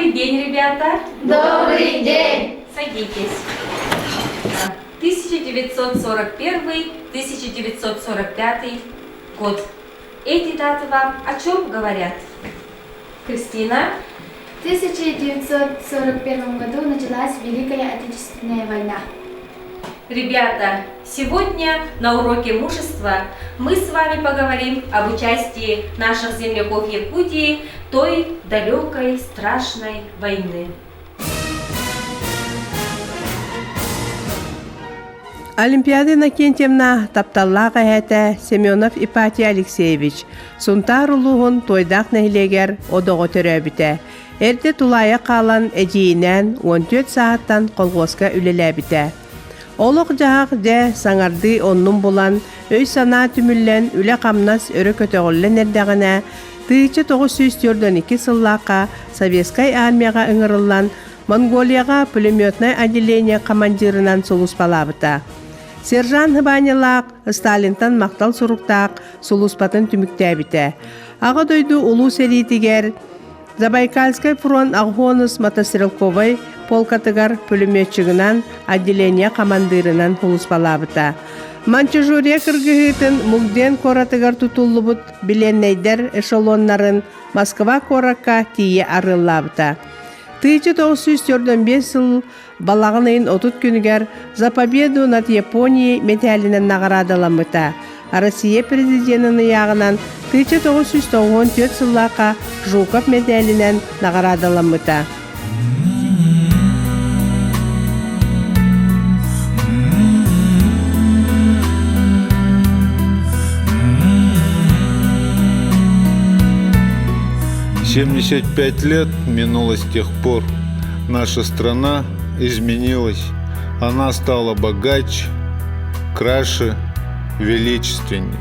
Добрый день, ребята! Добрый день! Садитесь. 1941-1945 год. Эти даты вам о чем говорят? Кристина? В 1941 году началась Великая Отечественная война. Ребята, сегодня на уроке мужества мы с вами поговорим об участии наших земляков Якутии той далекой страшной войны. Олимпиада Иннокентьевна тапталлаах эһээтэ Семенов Ипатий Алексеевич Сунтаар улууһун Туойдаах нэһилиэгэр одоҕо төрөөбүтэ. Эрдэ тулаайах хаалан эдьиийинээн 14 сааһыттан колхуоска үлэлээбитэ. Олох-дьаһах дьэ саҥардыы оннун булан, өй-санаа түмүллэн, үлэ-хамнас өрө көтөҕүллэн эрдэҕинэ, 1942 сыллаахха Советскай армияҕа ыҥырыллан Монголияҕа пулеметнай отделение командирынан сулууспалаабыта. Сержант Хыбанялаах Сталинтан махтал суруктаах сулууспатын түмүктээбитэ. Аҕа дойду Улуу сэриитигэр Забайкальскай фронт Агхонус мотострелковай полкатыгар пулеметчигынан отделение командирынан сулууспалаабыта. Манчжурия кыргыһыытын Мугден куоратыгар тутуллубут билиэннэйдэр эшелоннарын Москва куоракка тиийэ арыаллаабыта. 1945 сыл балаҕан ыйын 30 күнүгэр «За победу над Японией» мэтээлинэн наҕараадаламмыта. Россия президенин ыйааҕынан 1994 сыллаахха Жуков мэтээлинэн наҕараадаламмыта. 75 лет минуло с тех пор. Наша страна изменилась. Она стала богаче, краше, величественнее.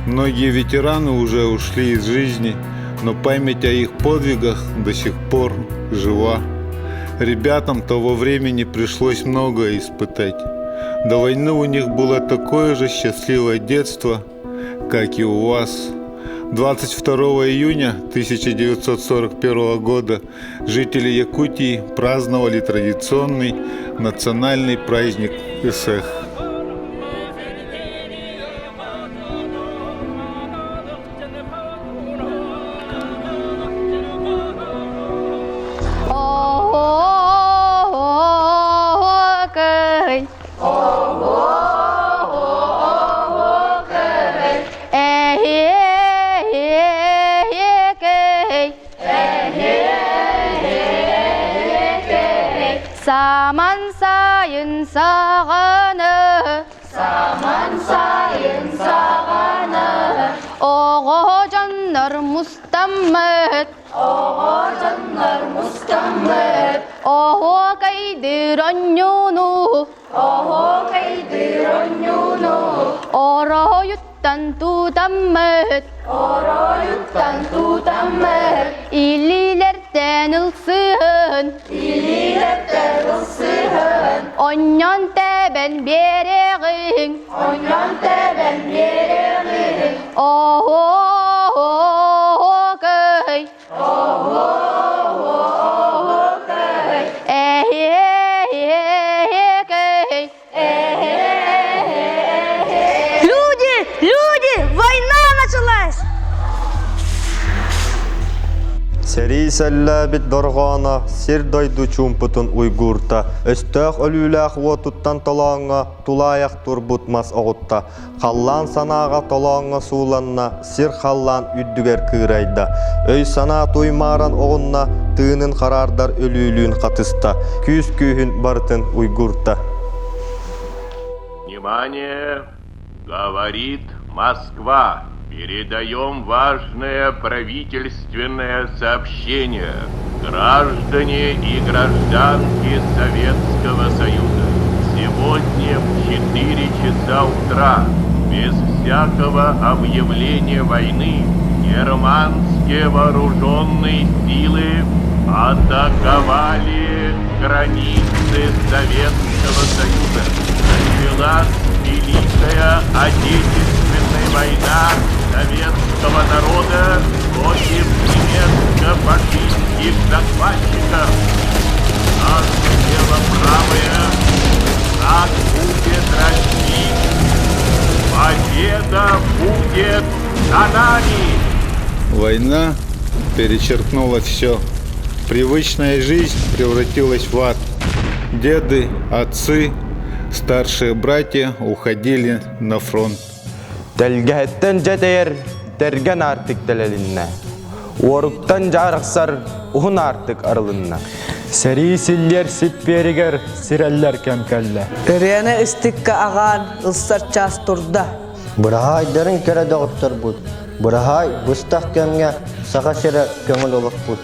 Многие ветераны уже ушли из жизни, но память о их подвигах до сих пор жива. Ребятам того времени пришлось многое испытать. До войны у них было такое же счастливое детство, как и у вас. 22 июня 1941 года жители Якутии праздновали традиционный национальный праздник Исэх. Саман сайын саҕаны Саман сайын саҕаны Оҕо дьоннор мустаммыт Оҕо дьоннор мустаммыт Оһуокайдыыр онньууну Оһуокайдыыр онньууну Оройуттан тутаммыт Оройуттан тутаммыт Илиилэртэн ылсыһын Илиилэртэн ылсыһын Онньон тэбэн биэрэҕиҥ Онньон тэбэн биэрэҕиҥ Оһуокай Оһуокай Эһиэкэй Люди, люди, война началась! Сэрии сэллээбит дорҕооно сир-дойду чуумпутун уйгуурта, өстөөх өлүүлээх уотуттан толооҥҥо тулаайах турбут мас оҕутта, халлаан санааҕа толооҥҥо сууланна, сир-халлаан үрдүгэр кыырайда, өй-санаа туймааран оҕунна, тыынын хараардар өлүүлүүн хатыста, күүс күүһүн барытын уйгурта. Внимание! Говорит Москва. Передаем важное правительственное сообщение. Граждане и гражданки Советского Союза, сегодня в 4 часа утра, без всякого объявления войны, германские вооруженные силы атаковали границы Советского Союза. Началась Великая Отечественная война советского народа против немецкого. немецко-фашистских захватчиков. Наше дело правое, враг будет разбит. Победа будет за нами! Война перечеркнула все. Привычная жизнь превратилась в ад. Деды, отцы, старшие братья уходили на фронт. Тэлгэһэттэн дьэ тэйэр тэргэн аартык тэлэлиннэ. Уоруктан дьэ арахсар уһун аартык арылынна. Сэрии силлиэр сиппиэригэр сирэллэр кэм кэллэ. Ырыаны ыстыкка аҕаан ылсар чаас турда. Быраһаайдарын кэрэ доҕотторбут, быраһаай быстах кэмҥэ Саха сирэ көҥүл олохпут.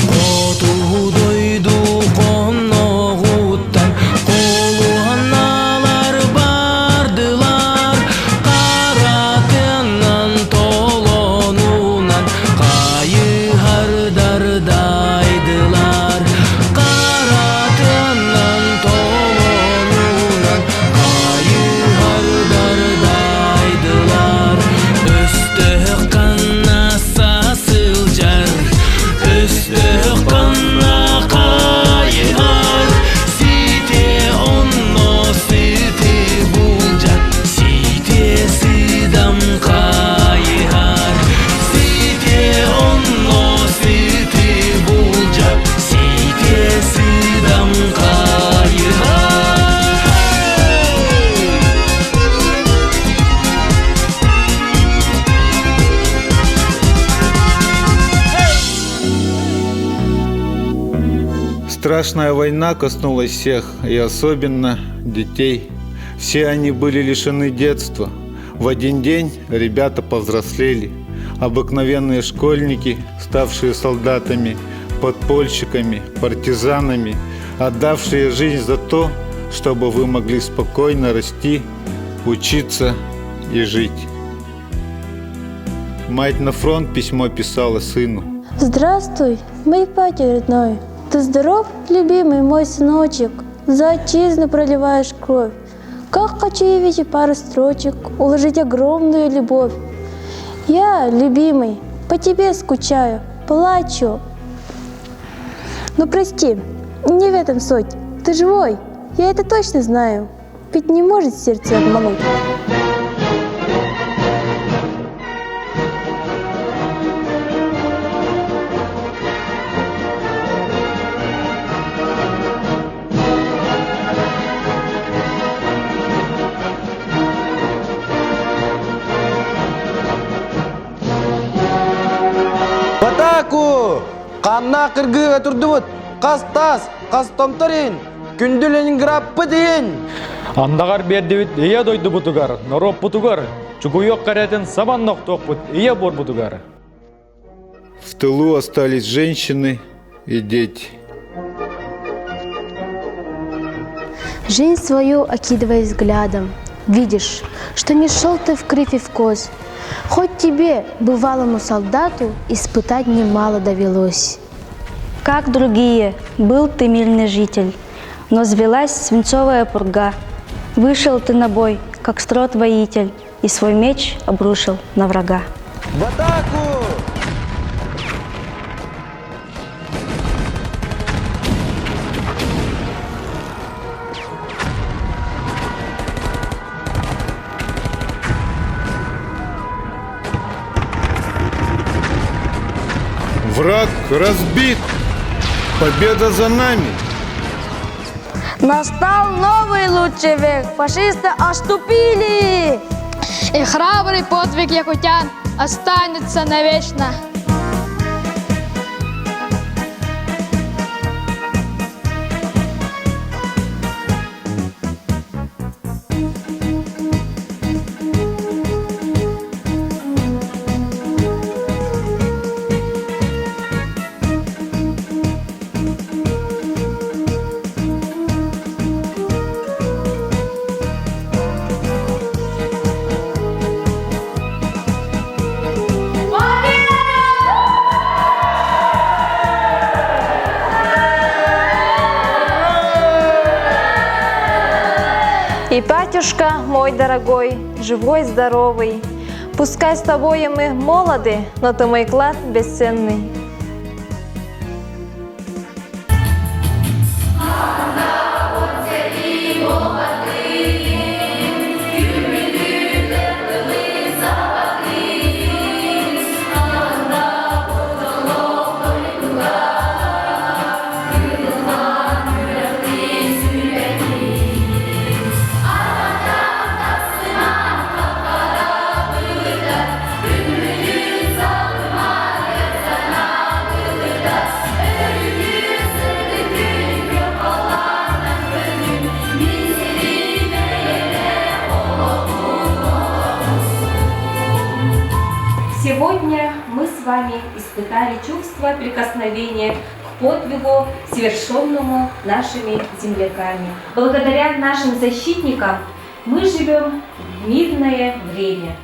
Хоту дойду хонноҕуттан холуһаналар бардылар, харатынан толонунан хайыһардар дайдылар, харатынан толонунан хайыһардар дайдылар. Өстөөх ханна сылдьар, өстөөх ханна хайыһар, сите онно сыты булдьа, сите сыдам хайыһар, сите онно сыты булдьа, сите сыдам хайыһар. Страшная война коснулась всех, и особенно детей. Все они были лишены детства. В один день ребята повзрослели. Обыкновенные школьники, ставшие солдатами, подпольщиками, партизанами, отдавшие жизнь за то, чтобы вы могли спокойно расти, учиться и жить. Мать на фронт письмо писала сыну. Здравствуй, мой папа родной. Ты здоров, любимый мой сыночек? За отчизну проливаешь кровь. Как хочу я видеть пару строчек, уложить огромную любовь. Я, любимый, по тебе скучаю, плачу. Но прости, не в этом суть. Ты живой, я это точно знаю. Ведь не может сердце обмануть. Батаку! Ханна кыргыыга турдубут! Хас таас, хас томтор иһин, күндү Ленинградпыт иһин! Андаҕар биэрдибит ийэ дойдубутугар, норуоппутугар, чугуйуох кэрэтин сабан нохтуохпут ийэ буорбутугар. В тылу остались женщины и дети. Жизнь свою окидывай взглядом. Видишь, что не шел ты в кривь и в коз. Хоть тебе, бывалому солдату, испытать немало довелось. Как другие, был ты мирный житель, но взвелась свинцовая пурга. Вышел ты на бой, как строт воитель, и свой меч обрушил на врага. В атаку! Враг разбит! Победа за нами! Настал новый лучший век, фашисты отступили! И храбрый подвиг якутян останется навечно. И батюшка мой дорогой, живой, здоровый. Пускай с тобой мы молоды, но ты мой клад бесценный. Сегодня мы с вами испытали чувство прикосновения к подвигу, совершенному нашими земляками. Благодаря нашим защитникам мы живем в мирное время.